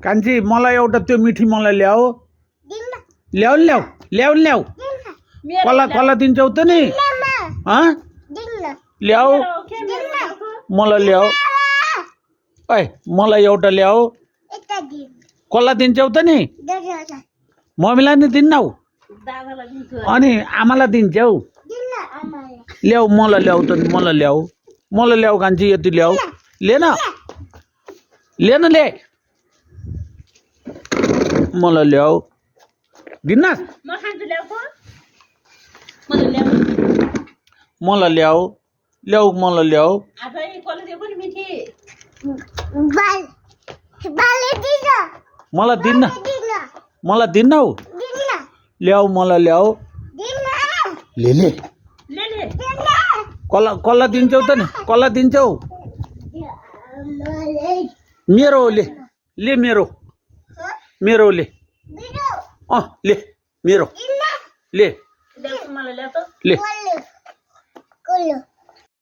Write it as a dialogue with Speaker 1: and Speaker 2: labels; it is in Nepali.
Speaker 1: कान्छी मलाई एउटा त्यो मिठी मलाई ल्याऊ ल्याऊ ल्याऊ ल्याऊ ल्याऊ कसलाई दिन्छौ त नि ल्याऊ मलाई ल्याऊ ओइ मलाई एउटा ल्याऊ कसलाई दिन्छौ त नि मम्मीलाई नि दिन्नौ अनि आमालाई दिन्छौ ल्याऊ मलाई ल्याऊ त मलाई ल्याऊ कान्छी यति ल्याऊ लेन ले मलाई ल्याऊ दिन्न मलाई ल्याऊ मलाई ल्याऊ मलाई दिन्नौ ल्याऊ मलाई ल्याऊ ले कसलाई दिन्छौ त नि कसलाई दिन्छौ मेरो ले मेरो ले ले मेरो ले